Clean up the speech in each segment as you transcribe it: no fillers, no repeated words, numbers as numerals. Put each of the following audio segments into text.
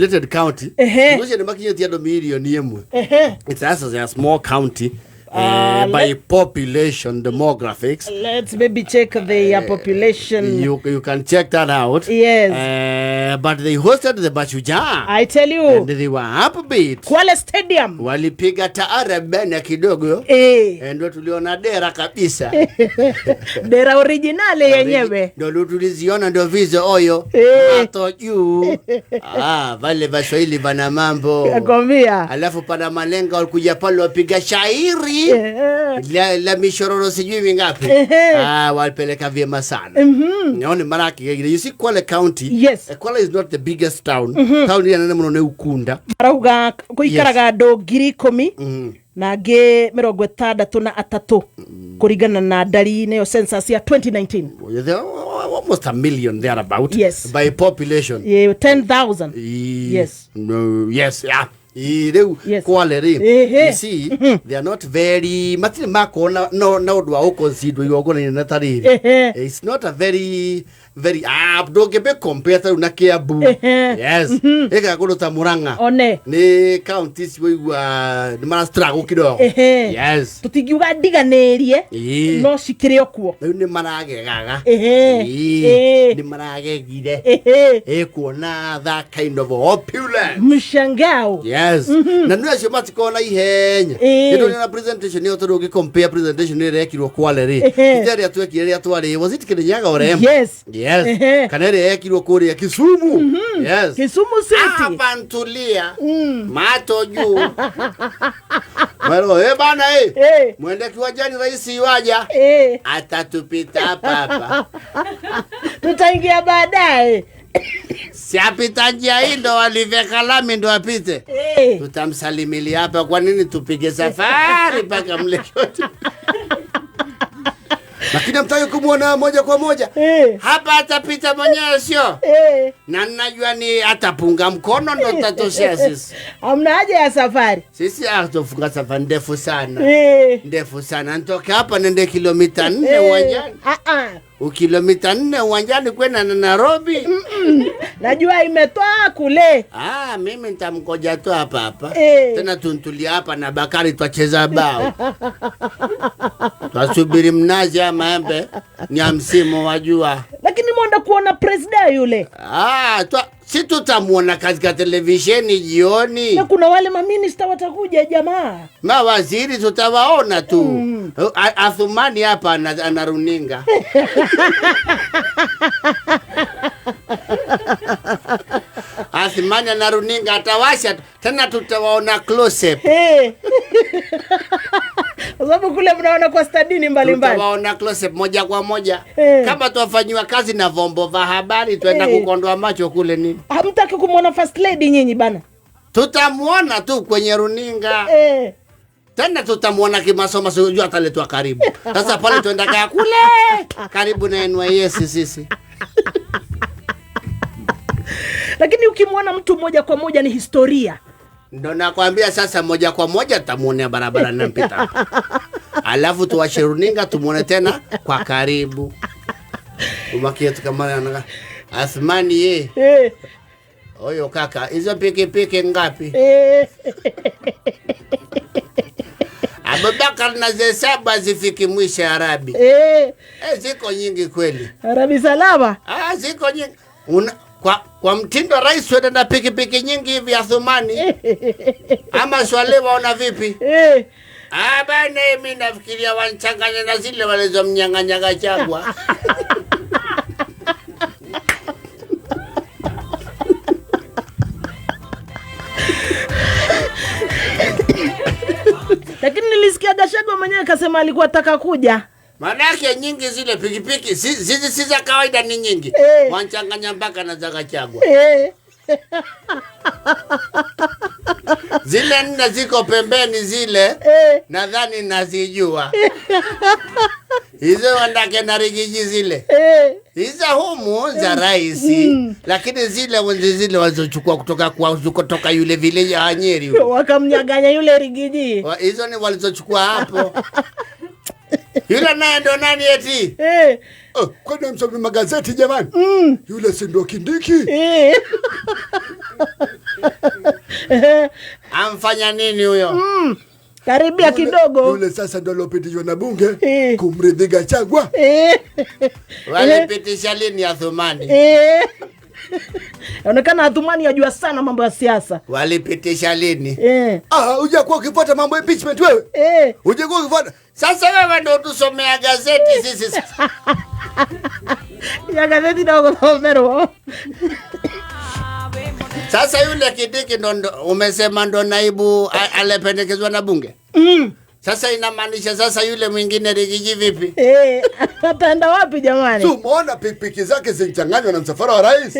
Populated county. Ehe. Ucio nĩ makinyĩtie andũ 1 million. Ehe. It's us as a small county by population demographics. Let's maybe check the population. You can check that out. Yes. But they hosted the Mashujaa. I tell you. And they were upbeat. Kwale Stadium. Walipiga taarab na kidogo. Eh. Ndio tuliona dera kabisa. Dera originale yenyewe. Ndio tuliziona, ndio vizo oyo. Eh. Mato juu. Ah, vale Vaswahili vana mambo. Nakwambia. Alafu pana malenga walikuja pale wapiga shairi la mishororo sijui mingapi. Ah, walipeleka vyema sana. Naona maraki you see Kwale County. Yes. Kwale is not the biggest town. Town ĩrĩa nene mũno nĩ Ukunda. Marauga gũikaraga andũ 10,000 na angĩ 63 kũringana na ndari nĩyo census ya 2019. There are almost a million thereabout. Yes. By population. Yeah, 10,000. Yes. No, yes, yeah. Rĩu Kwale rĩ, you see, they are not very, matirĩ makona no na ũndũ wa gũconsider igongona inene ta rĩrĩ. It's not a very very, ah, ndũngĩmĩ compare ta rĩu na Kiambu. Yes, ĩka kũndũ ta Murang'a. One. Nĩ county ici waigua nĩ mara struggle kidogo. Yes. Tũtingiuga ndiganĩrie, no cikĩrĩ o kuo. Rĩu nĩ maragegaga. Nĩ maragegire. Kuona that kind of opulence. Mshangao. Yes. Na nĩ acio matikorwo na ihenya. Nĩ na presentation ĩyo, tondũ ũngĩ compare presentation ĩrĩa ĩrekirwo Kwale rĩ, ita ĩrĩa twekire rĩrĩa twarĩ, was it Kirinyaga or Embu? Yes. Yes. Kana ĩrĩa yekirwo kũrĩa Kisumu. Yes. Kisumu City. Hapa ntulia. Mato juu. Mwero, eh bana eh. Mwende kiwanjani, rais yuaja. Atatupita hapa hapa. Tutaingia baadaye. Siapita njia hii ndo waliveka lami ndo apite. Tutamsalimilia hapa, kwa nini tupige safari mpaka mle kote? Lakini hamtaki kumwona moja kwa moja. Hapa atapita mwenyewe, sio? Na najua ni atapunga mkono ndo tatoshea sisi. Hamna haja ya safari. Sisi hatufunga safari ndefu sana. Ndefu sana. Nitoke hapa nende kilomita 4 uwanjani. Ah, ah. Kilomita 4 uwanjani kwenda na Nairobi. Najua imetoa kule. Ah, mimi nitamgoja tu hapa hapa. Tena tuntulia hapa na Bakari twacheza bao. Twasubiri mnazi ama maembe ni ya msimu wa jua. Lakini mwenda kuona president yule. Ah, si tutamuona katika televisheni jioni. Na kuna wale maminista watakuja jamaa. Mawaziri tutawaona tu. Athumani hapa ana runinga. Athumani ana runinga atawasha tena, tutawaona close up. Hey. Kwa sababu kule mnaona kwa stadini mbalimbali. Tutawaona close up moja kwa moja. Hey. Kama tuwafanyiwa kazi na vyombo vya habari tuenda Hey. kukondoa macho kule nini? Hamtaki kumuona first lady nyinyi bana? Tutamuona tu kwenye runinga. Tena tutamuona kimasomo, sio unajua ataletwa karibu. Sasa pale tuenda kaa kule karibu na NYS sisi. Lakini ukimwona mtu moja kwa moja ni historia. Ndo nakwambia sasa moja kwa moja tutamuonea barabara na mpita. Alafu tuwashe runinga tumuone tena kwa karibu. Ubakie tu kama anaka Athmani ye. Oyo kaka, hizo pikipiki ngapi? Abubakar na Zesaba zifiki mwisho Arabi. Ziko nyingi kweli. Arabi salama. Ah, ziko nyingi. Kwa mtindo rais wewe na pikipiki nyingi hivi Athumani. Ama Swale waona vipi? Ah, bana mimi nafikiria wanchanganya na zile walizomnyang'anya Gachagua. Lakini nilisikia Gachagua mwenyewe akasema alikuwa ataka kuja. Manake nyingi zile pikipiki si za kawaida ni nyingi. Wanchanganya mpaka na za Gachagua. Zile nne ziko pembeni zile. Nadhani nazijua. Hizo wandake na rigiji zile. Hizo humu za rais. Lakini zile wenzi zile walizochukua kutoka kwa kutoka yule vile ya Nyeri yule. Wakamnyang'anya yule rigiji. Hizo ni walizochukua hapo. Yule naye ndo nani eti? Oh, kwani hamsomi magazeti jamani? Yule si ndo Kindiki? Amfanya nini huyo? Karibia kidogo. Yule sasa ndo alopitishwa na bunge kumrithi Gachagua. Walipitisha lini Athumani? Inaonekana Athumani ajua sana mambo ya siasa. Walipitisha lini? Ah, hujakuwa ukifuata mambo ya impeachment wewe? Hujakuwa ukifuata? Sasa wewe ndo tusomea gazeti sisi. Ya gazeti na gũthomerwo. Sasa yule Kindiki ndo umesema ndo naibu alipendekezwa na bunge. Sasa inamaanisha sasa yule mwingine Rigiji vipi? Ataenda wapi jamani? Si umeona pikipiki zake zilichanganywa na msafara wa rais?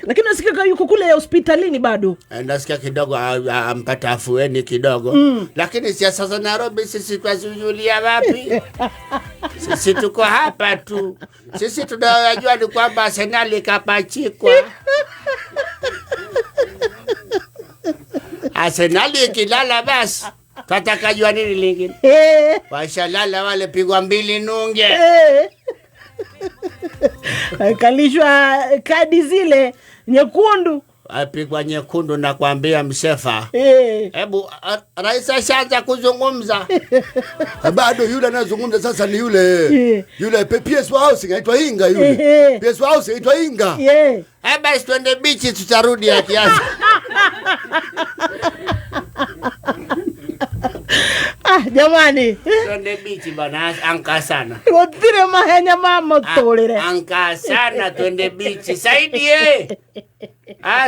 Lakini nasikia kama yuko kule hospitalini bado. Nasikia kidogo ampata afueni kidogo. Lakini siasa za Nairobi sisi twazijulia wapi? Sisi tuko hapa tu. Sisi tunayojua ni kwamba Arsenal ikapachikwa. Arsenal ikilala basi tutakajua nini lingine? Washalala wale, pigwa 2 nunge. Kalishwa kadi zile nyekundu. Apigwa nyekundu na kuambia msefa. Hebu rais ashaanza kuzungumza. Bado yule anayezungumza sasa ni yule. Yule PS wa housing anaitwa Inga yule. PS wa housing anaitwa Inga. Basi twende bichi tutarudi akianza. Jamani. Twende bichi bana, anka sana. Gutire mahenya ma muturire. Anka sana twende bichi. Saidi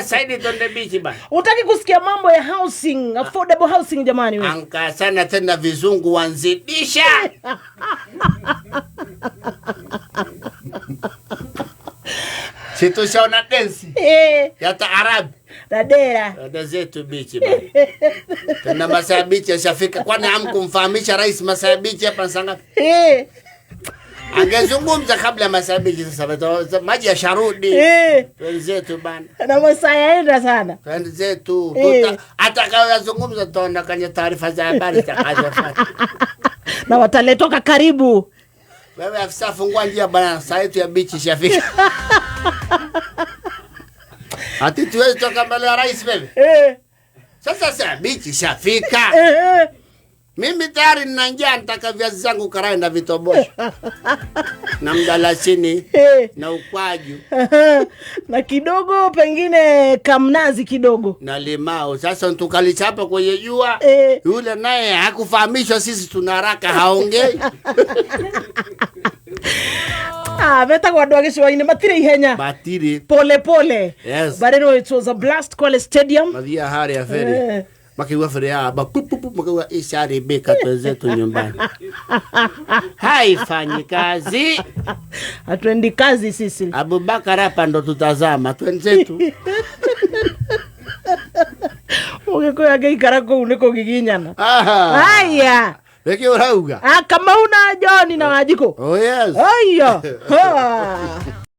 Saidi twende bichi bana. Utaki kusikia mambo ya housing, affordable housing jamani wewe. Anka sana tena vizungu wanzidisha. Situshaona densi. Ya taarabu. Dadera. Dada zetu bichi bana. Tena masaa bichi yashafika. Kwani hamkumfahamisha rais masaa bichi hapa saa ngapi? Angezungumza kabla ya masaa bichi sasa. Maji yasharudi. Wenzetu bana. Na masaa yaenda sana. Wenzetu. Atakayozungumza tutaona kwenye taarifa za habari zitakazofuata. Na wataletoka karibu. Wewe afisa fungua njia bana, saa yetu ya bichi ishafika. Ati tuwezi toka mbele ya rais wewe. Sasa saa bichi ishafika. Mimi tayari nina njaa, nitaka viazi zangu karai na vitobosho. Na mdalasini, na ukwaju. Na kidogo pengine kamnazi kidogo. Na limao. Sasa tukalichapa kwenye jua. Yule naye hakufahamishwa sisi tuna haraka haongei. Beta kwa andũ a gĩcũa-inĩ matirĩ ihenya. Matire. Pole pole. Yes. But anyway, it was a blast Kwale Stadium. Mathia harĩa ferry. Makiuga ferry ya ba pu, pu, pu, makiuga isharibika twenzetu nyumbani. Haifanyi kazi. Hatuendi kazi sisi. Abubakar hapa ndo tutazama twenzetu. Ũgĩkũyũ angĩikara kũu nĩ kũgiginyana. Haya. Reke ũrauga. Kamau na John na Wanjikũ. Oh yes. Aya. Ha.